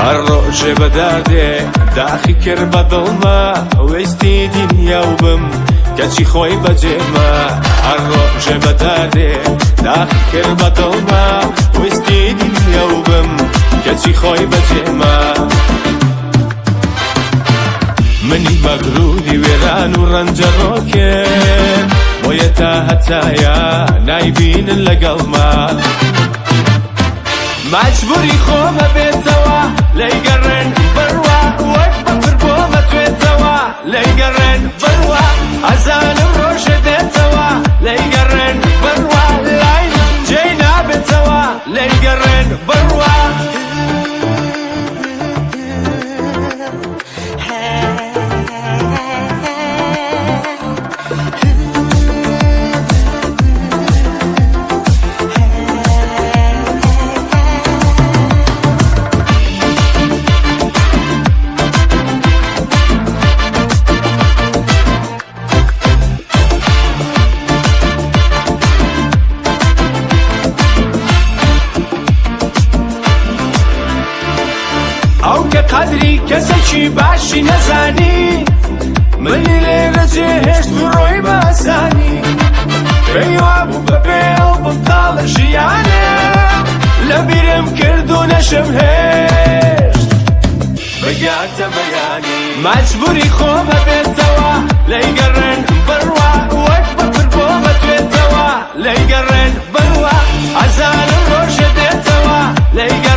هەر ڕۆژێ بەداردێ داخی کرد بە دڵما، ویستی دنیا و بم کەچی خۆی بەجێما. هەر ڕۆژێ بەداردێ داخی کرد بە دڵما، ویستی دنیا و بم کەچی خۆی بەجێما. منی مەغروری وێران و ڕەنجەڕۆکێن، بۆیە تا هەتایە نایبینن لەگەڵما. مەجبوری خۆمە بێتەوە لەیگەڕێن بڕوا، وەک بەفر بۆمە توێتەوە لەیگەڕێن بڕوا. ئەزانم ڕۆژێ دێتەوە لەیگەڕێن بڕوا، لای من جێی نابێتەوە لەیگەڕێن بڕوا. ئەو کە قەدری کەسێکی باشی نەزانی، منی لێرە جێهێشت و ڕۆی بە ئاسانی. پێی وابوو بەبێ ئەو بەتاڵە ژیانێ، لەبیرم کرد و نەشم هێشت بگاتە بەیانی. مەجبوری خۆمە بێتەوە لەیگەڕێن بڕوا، وەک بەفر بۆمە توێتەوە لەیگەڕێن بڕوا. ئەزانم ڕۆژێ دێتەوە لەیگەڕێن.